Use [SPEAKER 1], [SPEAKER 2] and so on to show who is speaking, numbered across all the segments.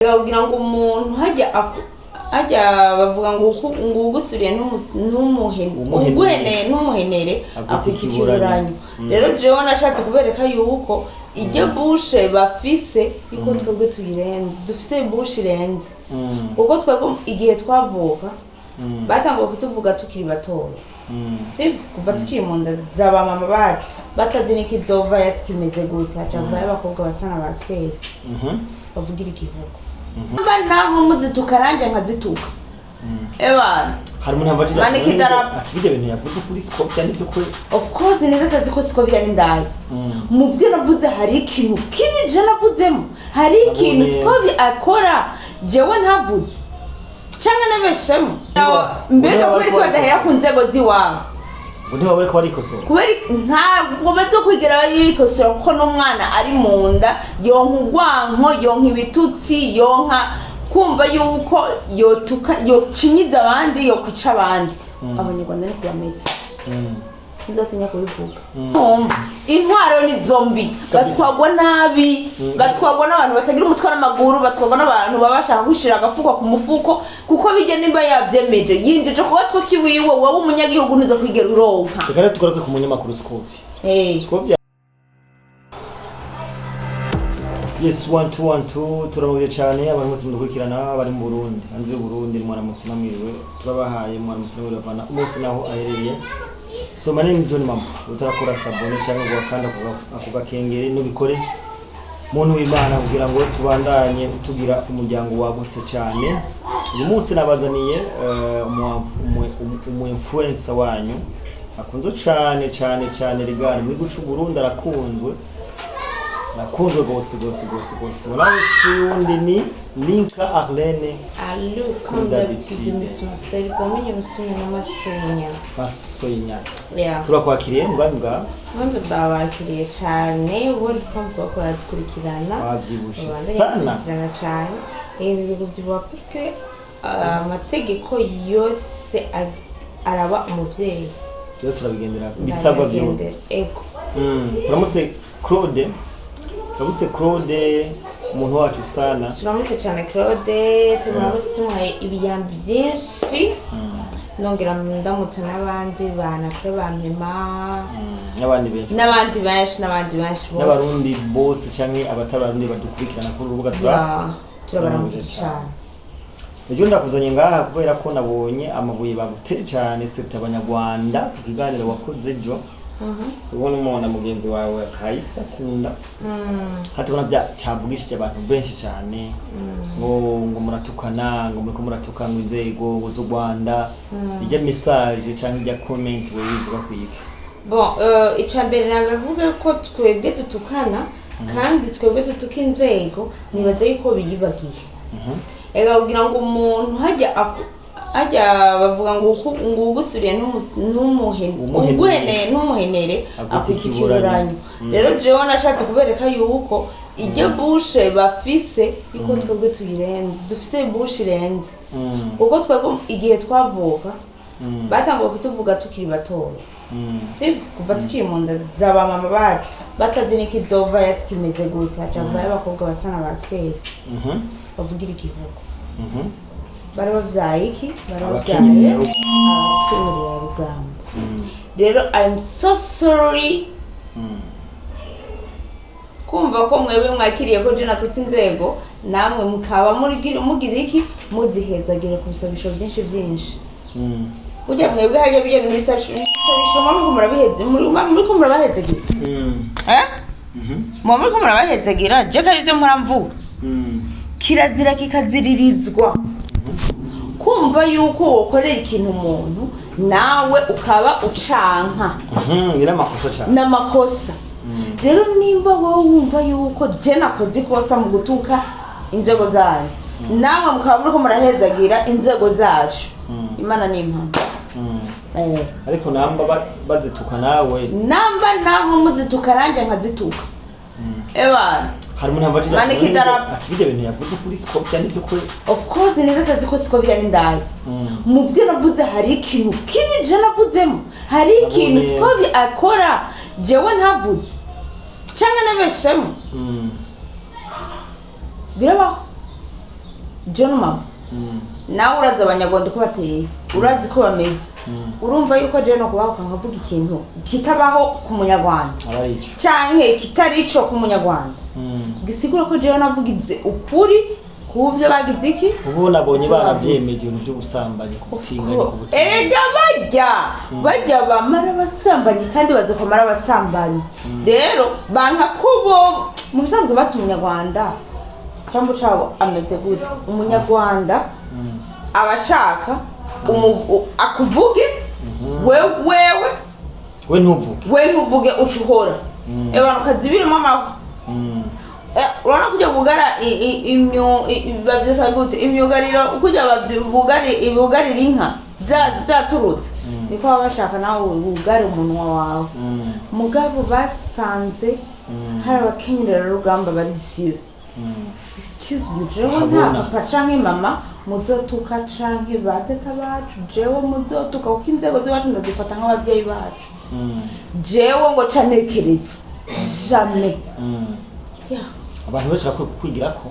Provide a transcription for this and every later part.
[SPEAKER 1] Kugira ngo umuntu hajya hajya bavuga ngo ngo ugusuriye
[SPEAKER 2] Umuhenere.
[SPEAKER 1] uguheneye ntumuhenere
[SPEAKER 2] Akwita
[SPEAKER 1] akwita
[SPEAKER 2] ikiburanyo.
[SPEAKER 1] ikiburanyo. Rero jewe nashatse kubereka yuko iryo bushe bafise, yuko twebwe tuyirenze, dufise bushe irenze, kuko twebwe igihe twavuka batanguye kutuvuga tukiri batoya, sibyo? Kuva tukiri mu nda za ba mama bacu, batazi n'ikizova kimeze gute, haca havayo abakobwa basa na ba twebwe bavugira igihugu. Mba namwe muzituka, nanjye nkazituka, ebana.
[SPEAKER 2] Hari umuntu yambajije
[SPEAKER 1] Manika
[SPEAKER 2] ati,
[SPEAKER 1] idarapo.
[SPEAKER 2] Ati bijya bintu yavuze kuri Scopia nibyo kwe?
[SPEAKER 1] Of course, neza atazi ko Scovia ni ndaya. Mu byo navuze hari ikintu kibi je navuzemo? Hari ikintu
[SPEAKER 2] Nabonye.
[SPEAKER 1] Scovia akora jewe ntavuze canke nabeshemo? Mbega
[SPEAKER 2] Niba
[SPEAKER 1] kubera ko badahera ku nzego z'iwabo?
[SPEAKER 2] Ngo ntiba bariko barikosora.
[SPEAKER 1] Kubera ntabwo bazokwigera barikosora, kuko n'umwana ari mu nda yonka urwanko, yonka ibitutsi, yonka kumva yuko yotuka, yocinyiza abandi, yokwica abandi. Abanyarwanda niko bameze, sinzotinya kubivuga. Numva intwaro ni zombi, batwagwa nabi, batwagwa n'abantu batagira umutwe n'amaguru, batwagwa n'abantu baba bashaka kwishira agafuko ku mufuko, kuko bijya nimba yavyemeje yinjije ku gatwe kiwiwe, wowe umunyagihugu ntuza kwigera uronka.
[SPEAKER 2] Reka rero tugaruke ku munyamakuru Scopia. Scopia, yes, one two one two. Turamubye cyane abantu bose mudukurikirana, bari mu Burundi, hanze y'u Burundi, mwaramutse namwiriwe. Turabahaye mwaramutse namwiriwe bavana umunsi naho aherereye. So my name is John Mama. Utarakora s'abonner cyangwa ngo wakanda ako gakengeri, nubikore muntu w'Imana, kugira ngo tubandanye tugira umuryango wagutse cyane. Uyu munsi nabazaniye umu influencer wanyu akunzwe cyane cyane cyane rigari muri guca Burundi, arakunzwe, arakunzwe rwose rwose rwose rwose. Nawe si wundi, ni Linka Arlene.
[SPEAKER 1] Allo,
[SPEAKER 2] comme
[SPEAKER 1] comme
[SPEAKER 2] d'habitude,
[SPEAKER 1] d'habitude, Miss Marcel, Gomenye Musumye n'Amasenya.
[SPEAKER 2] Masoyinyana.
[SPEAKER 1] Yeah.
[SPEAKER 2] Turakwakiriye mu bwami bwawe.
[SPEAKER 1] Ubundi bwabakiriye cyane, ubundi twumva ko baradukurikirana.
[SPEAKER 2] Wabyibushe
[SPEAKER 1] Babandanya
[SPEAKER 2] sana.
[SPEAKER 1] dukurikirana cyane. Ibintu kubyibuha puisque amategeko yose araba umuvyeyi.
[SPEAKER 2] Byose urabigendera, bisabwa byose.
[SPEAKER 1] Ego.
[SPEAKER 2] Turamutse Claude, turamutse Claude, umuntu wacu sana.
[SPEAKER 1] Turamutse cyane Claude, turamutse, tumuhaye ibiyambi byinshi. Nongera ndamutse n'abandi banakure bampema.
[SPEAKER 2] N'abandi benshi.
[SPEAKER 1] N'abandi benshi, n'abandi benshi bose.
[SPEAKER 2] N'abarundi bose canke abatabarundi badukurikirana kuri urubuga tura
[SPEAKER 1] Ya, turabaramukije cyane.
[SPEAKER 2] Ejo ndakuzanye ngaha kubera ko nabonye amabuye baguteye cyane, seta abanyarwanda, ku kiganiro wakoze ejo. Ubona umuntu mugenzi wawe Kahise akunda hatubona bya cavugishije abantu benshi cyane, ngo muratukana, ngo muriko muratuka ngo inzego ngo z'u Rwanda. Ijya message cyangwa ijya comment wewe bivuga kwiki?
[SPEAKER 1] Bon, icya mbere nabavuga ko twebwe dutukana, kandi twebwe dutuka inzego, nibaza yuko biyibagiye. Ega kugira ngo umuntu hajya hajya bavuga ngo ngo ugusuriye
[SPEAKER 2] Umuhenere.
[SPEAKER 1] uguheneye ntumuhenere
[SPEAKER 2] Akwita
[SPEAKER 1] akwita
[SPEAKER 2] ikiburanyo.
[SPEAKER 1] ikiburanyo. Rero jewe nashatse kubereka yuko iryo bushe bafise, yuko twebwe tuyirenze, dufise bushe irenze, kuko twebwe igihe twavuka batanguye kutuvuga tukiri batoya, sibyo? Kuva tukiri mu nda za ba mama bacu, batazi n'ikizova kimeze gute, haca havayo abakobwa basa na ba twebwe bavugira igihugu. Bari babyaye iki? Bari babyaye abakenyererarugamba. Rero I'm so sorry kumva ko mwebwe mwakiriye ko je natutse inzego, namwe mukaba mugira iki, muzihezagira ku bisabisho byinshi byinshi. Burya mwebwe hajya bijya bintu bisabisho muriko murabahezagira, eh, muba muriko murabahezagira. Je ko arivyo mpora mvuga, kirazira kikaziririzwa kumva yuko wokorera ikintu umuntu nawe ukaba ucanka.
[SPEAKER 2] Ni n'amakosa cyane.
[SPEAKER 1] N'amakosa. Rero nimba wowe wumva yuko je nakoze ikosa mu gutuka inzego zanyu, namwe mukaba muriko murahezagira inzego zacu, Imana ni impano.
[SPEAKER 2] Ariko namba bazituka nawe?
[SPEAKER 1] Namba namwe muzituka, nanjye nkazituka, ebana.
[SPEAKER 2] Hari umuntu yambajije
[SPEAKER 1] Manika idarapo.
[SPEAKER 2] ati bijya bintu yavuze kuri Scopia nibyo kwe?
[SPEAKER 1] Of course, neza atazi ko Scovia ni ndaya. Mu byo navuze hari ikintu kibi je navuzemo? Hari ikintu
[SPEAKER 2] Nabonye.
[SPEAKER 1] Scovia akora jewe ntavuze canke nabeshemo? Birabaho. John Mabo, nawe urazi Abanyarwanda uko bateye, urazi ko bameze. Urumva yuko jewe no kubahuka nkavuga ikintu kitabaho ku Munyarwanda
[SPEAKER 2] Aba ari ico.
[SPEAKER 1] canke kitari ico ku Munyarwanda, gisigura ko jewe navugize ukuri kuvyo bagize iki.
[SPEAKER 2] Ubu nabonye
[SPEAKER 1] Ivyo
[SPEAKER 2] baravyemeje ibintu by'ubusambanyi, ku butinganyi, ku butinganyi.
[SPEAKER 1] Erega barya bamara abasambanyi, kandi baza kwamara abasambanyi. Rero banka ko bo mu bisanzwe basi Umunyarwanda cyangwa cabo ameze gute? Umunyarwanda abashaka akuvuge wewe.
[SPEAKER 2] We ntuvuge.
[SPEAKER 1] We ntuvuge, uca uhora abantu kazibirimo amahwa. Urabona kujya bugara bavyita gute, imyugariro, kujya bugarira inka zaturutse, niko baba bashaka nawe wugare umunwa wawe. Mugabo basanze hari abakenyerera rugamba bari siyo. Excuse me, jewe nta
[SPEAKER 2] Habona.
[SPEAKER 1] papa canke mama muzotuka, canke ba teta bacu jewe muzotuka, kuko inzego z'iwacu ndazifata nk'abavyeyi bacu. Jewe ngo ca ntekereza jamais. Yeah.
[SPEAKER 2] Abantu benshi bakwiye kukwigira ko.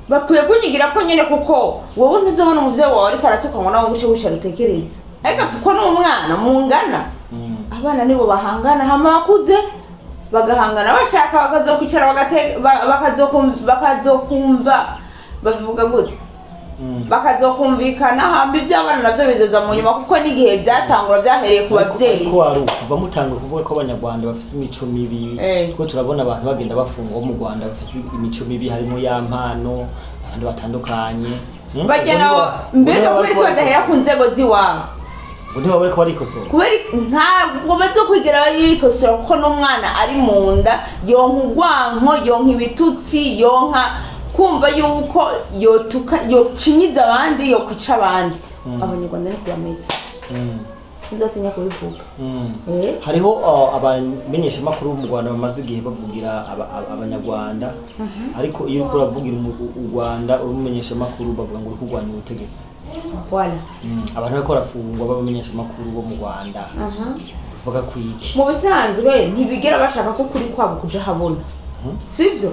[SPEAKER 1] Bakwiye kunyigira ko nyene, kuko wowe ntuzobona umuvyeyi wawe ariko aratuka ngo nawe uce wicara utekereze, ariko kuko n'umwana mungana. Abana nibo bahangana, hama bakuze bagahangana, bashaka bakazokwicara bakazokumva babivuga gute, bakazokumvikana. Hamba ivy'abana navyo bizoza mu nyuma, kuko n'igihe byatangura byahereye ku bavyeyi.
[SPEAKER 2] Ko wari kuva mutanga kuvuga ko Abanyarwanda bafise imico mibi, kuko turabona abantu bagenda bafungwa bo mu Rwanda bafise imico mibi, harimo ya mpano, abantu batandukanye.
[SPEAKER 1] Bajya nabo mbega kubera ko badahera ku nzego z'iwabo?
[SPEAKER 2] Ngo ntiba bariko barikosora.
[SPEAKER 1] Kubera ntabwo bazokwigera barikosora, kuko n'umwana ari mu nda yonka urwanko, yonka ibitutsi, yonka kumva yuko yotuka, yocinyiza abandi, yokwica abandi. Abanyarwanda niko bameze, sinzotinya kubivuga.
[SPEAKER 2] Hariho abamenyeshamakuru bo mu Rwanda bamaze igihe bavugira Abanyarwanda, ariko iyo uriko uravugira u Rwanda uri umumenyeshamakuru, bavuga ngo uri kurwanya ubutegetsi.
[SPEAKER 1] Voilà.
[SPEAKER 2] Abantu bariko barafungwa b'abamenyeshamakuru bo mu Rwanda, bavuga ku iki?
[SPEAKER 1] Mu bisanzwe ntibigera bashaka ko ukuri kwabo kuja habona, sibyo?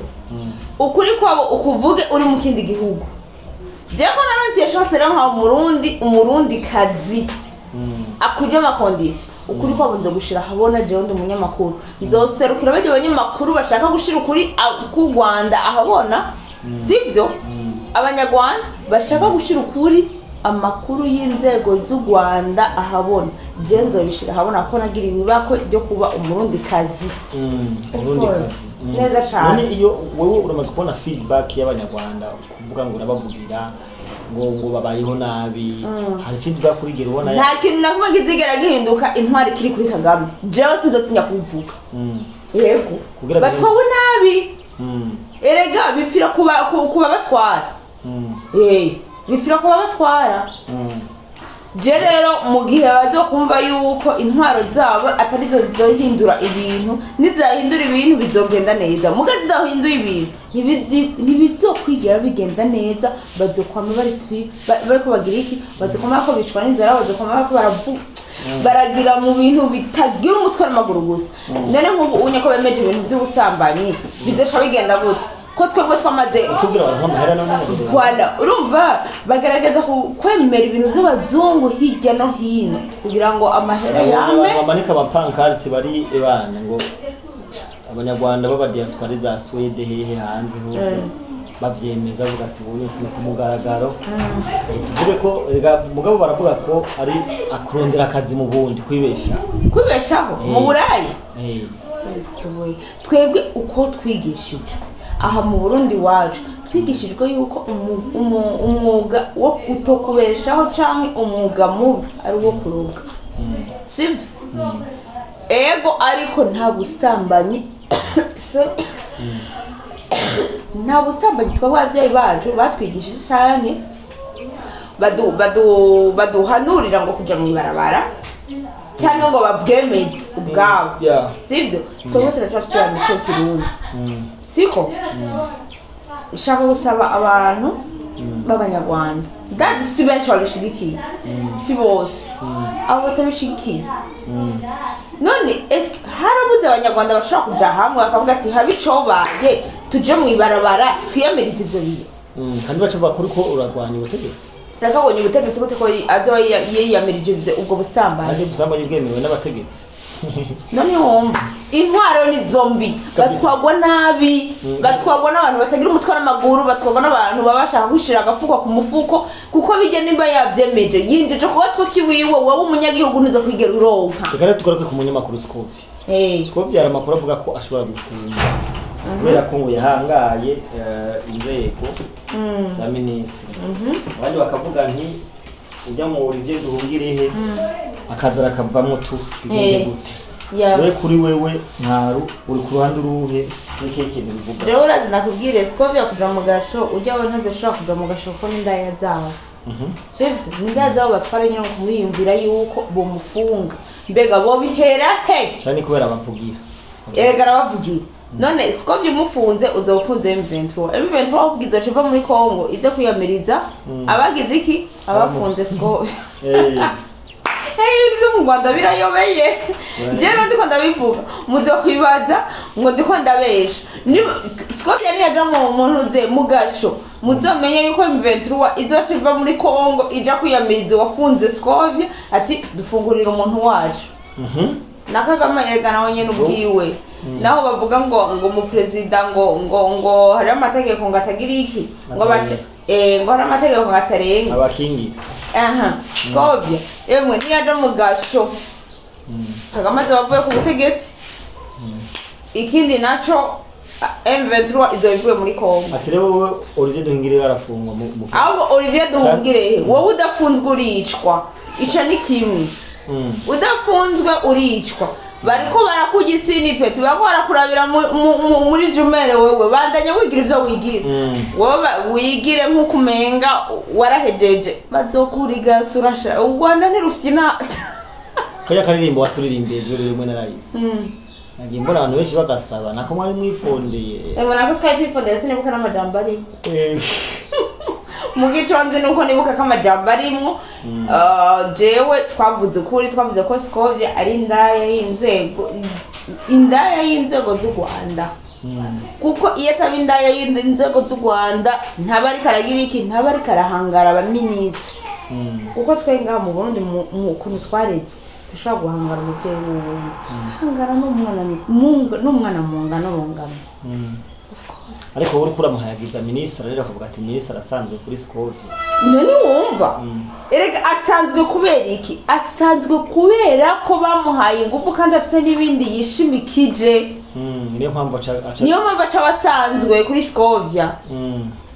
[SPEAKER 1] Ukuri kwabo ukuvuge uri mu kindi gihugu. Jewe ko naronse iyo chance rero nka Umurundi, Umurundi kazi akuje ama conditions, ukuri kwabo nzo gushira habona. Jewe ndi umunyamakuru, nzoserukira barya abanyamakuru bashaka gushira ukuri ku Rwanda ahabona, sibyo? Abanyarwanda bashaka gushira ukuri, amakuru y'inzego z'u Rwanda ahabona, jewe nzobishira ahabona, kuko nagiriwe ibako ryo kuba Umurundi kazi. Of
[SPEAKER 2] Urundi
[SPEAKER 1] course.
[SPEAKER 2] kazi.
[SPEAKER 1] Neza cane.
[SPEAKER 2] None iyo wewe uramaze kubona feedback y'Abanyarwanda, kuvuga ngo urabavugira, ngo babayeho nabi, hari feedback urigera ubona?
[SPEAKER 1] Nta kintu na kimwe kizigera gihinduka intwari kiri kuri Kagame. Jewe sinzotinya kubivuga. Yego. Batwawe nabi. Erega bifira kuba batwara. Bifira kuba batwara. Je rero mu gihe bazokumva yuko intwaro zabo atarizo zizohindura ibintu, nizahindura ibintu bizogenda neza. Muga zidahinduye ibintu, ntibizokwigira bigenda neza. Bazokwama bariko bagira iki, bazokwama bariko bicwa n'inzara, bazokwama bariko baravu baragira mu bintu bitagira umutwe n'amaguru gusa. None nk'ubu unye ko bemeje ibintu by'ubusambanyi, bizoca bigenda gute ko twebwe twamaze
[SPEAKER 2] Ucubwira abantu nk'amahera none?
[SPEAKER 1] Voilà, urumva bagaragaza kwemera ibintu by'abazungu hirya no hino kugira ngo amahera yame.
[SPEAKER 2] Bamanika amapankarite bari ebana ngo Abanyarwanda b'aba diaspora za Swede, hehe, hanze hose, bavyemeza, bavuga ati ubu ni ku mugaragaro. Tuvuge ko erega mugabo baravuga ko ari akurondera akazi mu bundi kwibesha.
[SPEAKER 1] Kwibeshaho mu Burayi. Yesu we. Twebwe uko twigishijwe aha mu Burundi wacu, twigishijwe yuko umwuga wo kutokubeshaho canke umwuga mubi ari uwo kuroga, sibyo? Ego, ariko nta busambanyi. Sorry. Nta busambanyi twebwe abavyeyi bacu batwigishije canke baduhanurira ngo kuja mw'ibarabara cyangwa ngo babwemeze ubwabo. Sibyo? Twebwe turacafite ya mico y'ikirundi, siko? Nshaka gusaba abantu b'Abanyarwanda, ndazi si benshi babishigikiye, si bose, abo batabishigikiye. None eske harabuze Abanyarwanda bashobora kuja hamwe bakavuga ati habe icobaye, tuje mw'ibarabara twiyamirize ivyo bintu?
[SPEAKER 2] Kandi baca kuri ko urarwanya ubutegetsi.
[SPEAKER 1] Rakabonye ubutegetsi gute ko azoba yiyamirije ubwo busambanyi?
[SPEAKER 2] Kandi ubusambanyi bwemewe n'abategetsi.
[SPEAKER 1] None wumva intwaro ni zombi, batwagwa nabi, batwagwa n'abantu batagira umutwe n'amaguru, batwagwa n'abantu baba bashaka kwishira agafuko ku mufuko, kuko bijya nimba yavyemeje yinjije ku gatwe kiwiwe, wowe umunyagihugu ntuza kwigera uronka.
[SPEAKER 2] Reka rero tugaruke ku munyamakuru Scovi. Scovi hari amakuru avuga ko ashobora gufungwa kubera ko ngo yahangaye inzego za minisitiri. Abandi bakavuga nti ujya mu Olivier Duhungirehe akaza arakavamwo tu bigende gute? Wewe kuri wewe ntaru uri ku ruhande uruhe n'ikihe kintu bivuga?
[SPEAKER 1] Rero urazi nakubwire, Scovia kuja mu gasho ujya we ntazashobora kuja mu gasho kuko n'indaya zabo. Sivyo, n'indaya zabo batwara nyine kumwiyumvira yuko bomufunga. Mbega bo bihera he?
[SPEAKER 2] Cyane kubera abavugira.
[SPEAKER 1] Erega arabavugira. None Scovia umufunze uzoba ufunze M23. M23 ahubwo izoca iva muri Congo ize kwiyamiriza abagize iki? Abafunze Scovia. Hey, ibyo mu Rwanda birayobeye. Njyewe ndiko ndabivuga muzokwibaza ngo ndiko ndabesha. Scovia niyaja mu muntu ze mu gasho, muzomenye yuko M23 izoca iva muri Congo ija kwiyamiriza uwafunze Scovia, ati dufungurira umuntu wacu. Na Kagame erega nawe nyene ubwiwe, naho bavuga ngo mu president ngo hari amategeko ngo atagira iki ngo bace ngo hari amategeko ngo atarenga
[SPEAKER 2] abakingi.
[SPEAKER 1] Aha Scovia emwe niyaja mu gasho, Kagame azoba avuye ku butegetsi. Ikindi naco M23 izoba ivuye muri Congo.
[SPEAKER 2] Ati rero wowe Olivier Duhungirehe arafungwa mu
[SPEAKER 1] Ahubwo Olivier Duhungirehe, wowe udafunzwe uricwa, ico ni kimwe. Udafunzwe uricwa, bariko barakurya isinipe, bariko barakurabira muri jumelle, wewe bandanya wigira ivyo wigira. Wowe wigire nk'uko umenga warahejeje, bazokuriga urasha. U Rwanda ntirufite inata.
[SPEAKER 2] Kajya karirimbo waturirimbiye ejo rimwe na Rais, nagiye mbona abantu benshi bagasaba nako mwari mwifondeye.
[SPEAKER 1] Emwe nako twari twifondeye, sinibuka n'amajambo arimo. Mu gico nzi nuko nibuka ko amajambo arimwo. Jewe twavuze ukuri, twavuze ko Scovia ari indaya y'inzego, indaya y'inzego z'u Rwanda. Kuko iyo ataba indaya y'inzego z'u Rwanda ntaba ariko aragira iki, ntaba ariko arahangara abaminisitiri. Kuko twe ngaha mu Burundi mu kuntu twarezwe dushobora guhangara umuvyeyi w'uwundi, hangara n'umwana n'umwana mu ngano rungano. Of course.
[SPEAKER 2] Ariko wowe uriko uramuhayagiza minisitiri, rero akavuga ati minisitiri asanzwe kuri Scovia.
[SPEAKER 1] None wumva erega asanzwe kubera iki? Asanzwe kubera ko bamuhaye ingufu kandi afise n'ibindi yishimikije.
[SPEAKER 2] Niyo mpamvu aca
[SPEAKER 1] Niyo mpamvu aca abasanzwe kuri Scovia.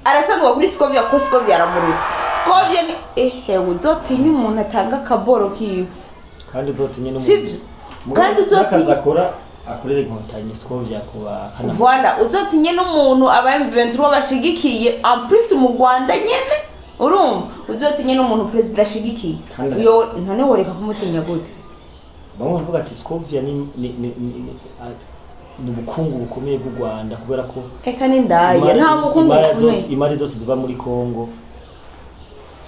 [SPEAKER 1] Arasanzwe kuri Scovia kuko Scovia aramuruta. Scovia ni ehe, uzotinye umuntu atanga akaboro kiwe.
[SPEAKER 2] Kandi uzotinye n'umuntu.
[SPEAKER 1] Sivyo? Kandi uzotinye
[SPEAKER 2] n'akazi akora akorera inkotanyi Scovia kuba kana.
[SPEAKER 1] Voilà, uzotinye n'umuntu aba M23 bashigikiye, en plus mu Rwanda nyene. Urumva, uzotinye n'umuntu president ashigikiye. Uyo none woreka kumutinya gute?
[SPEAKER 2] Bamwe bavuga ati Scovia ni ubukungu bukomeye bw'u Rwanda kubera ko
[SPEAKER 1] Eka n'indaya, nta bukungu bukomeye.
[SPEAKER 2] Imari zose ziva muri Congo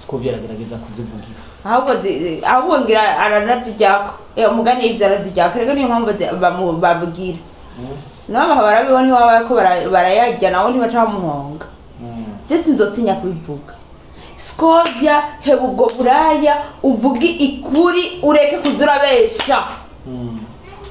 [SPEAKER 2] Scovia aragerageza kuzivugira.
[SPEAKER 1] Ahubwo ngira aranaziryako. Umugani ivyo araziryako. Rero niyo mpamvu babwira. Nabo barabibona ntibaba bariko barayarya, nawe ntibaca bamuhonga. Je sinzotinya kubivuga. Scovia, heba ubwo buraya, uvuge ikuri, ureke kuza urabesha.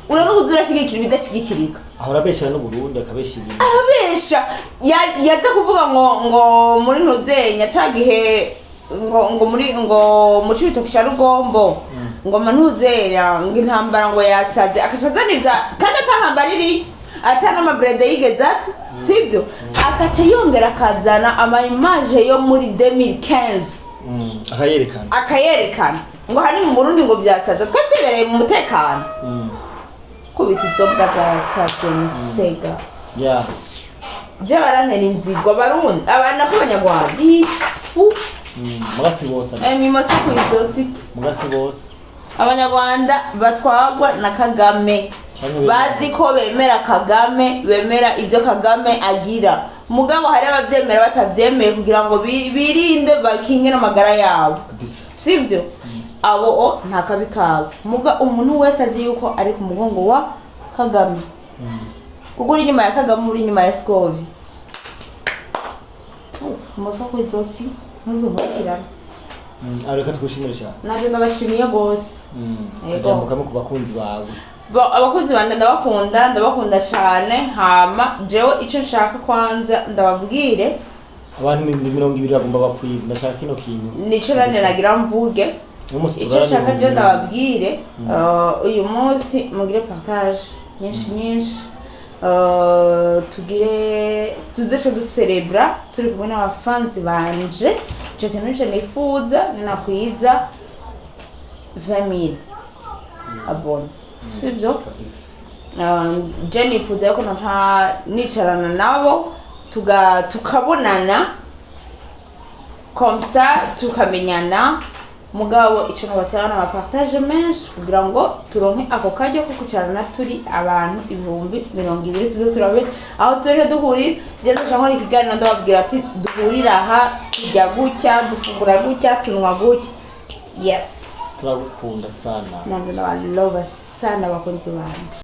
[SPEAKER 1] Ureke kuza urashigikira ibidashigikirika.
[SPEAKER 2] Ahora abeshera n'u Burundi akabesha ibintu.
[SPEAKER 1] Arabesha. Yaza kuvuga ngo muri Ntuzenya ca gihe ngo muri ngo mu Cibitoke ca Rugombo ngo Ntuzenya ngo intambara ngo yasaze, akaca azana ivya kandi ata ntambara iriyo, ata n'amabrede yigeze ata, sivyo? Akaca yongera akazana ama image yo muri 2015.
[SPEAKER 2] Akayerekana.
[SPEAKER 1] Akayerekana ngo hani mu Burundi ngo vyasaze, twe twibereye mu mutekano. Kubita izo mbwa zasaze misega. Je barantera inzigo abarundi, abana b'abanyarwanda. Ifu.
[SPEAKER 2] Mugasi bose.
[SPEAKER 1] Mwimose kw'izosi.
[SPEAKER 2] Mugasi bose.
[SPEAKER 1] Abanyarwanda batwagwa na Kagame. Bazi ko bemera Kagame, bemera ivyo Kagame agira. Mugabo hari abavyemera batavyemeye kugira ngo birinde bakinge n'amagara yabo. Sivyo? Abo o nta kabi kabo. Muga umuntu wese azi yuko ari ku mugongo wa Kagame. Kuko uri inyuma ya Kagame, uri inyuma ya Scovia. Mufuko umuswa kw'izosi, ntuzunkurikirane.
[SPEAKER 2] Reka tugushimire cyane.
[SPEAKER 1] Nanje ndabashimiye gose. Yego.
[SPEAKER 2] Akajambo kamwe ku bakunzi bawe.
[SPEAKER 1] Bo, abakunzi banje ndabakunda, ndabakunda cyane. Hama jewe icyo nshaka kwanza ndababwire,
[SPEAKER 2] Abantu 20,000 bagomba bakwira, ndashaka kino kintu.
[SPEAKER 1] Nico nane nagira mvuge.
[SPEAKER 2] Umunsi
[SPEAKER 1] Icyo
[SPEAKER 2] tugabane
[SPEAKER 1] nshaka je
[SPEAKER 2] 20,000.
[SPEAKER 1] ndababwire, uyu munsi mugire partage nyinshi nyinshi, tugire tuzeco duserebra turi kumwe n'abafanzi banje. Ico kintu nico nifuza, ninakwiza 20,000 abonnés, sivyo?
[SPEAKER 2] Kabisa.
[SPEAKER 1] Je nifuza yuko nca nicarana nabo, tukabonana comme ça tukamenyana. Mugabo ico nobasaba ni amapartage menshi kugira ngo turonke ako karyo ko kwicarana turi abantu 20,000, tuze turabe aho tuzoja duhurira. Je nzoca nkora ikiganiro ndababwira ati duhurira aha, turya gutya, dufungura gutya, tunywa gutya. Yes.
[SPEAKER 2] Turagukunda sana.
[SPEAKER 1] Nanje ndabalova sana abakunzi banje.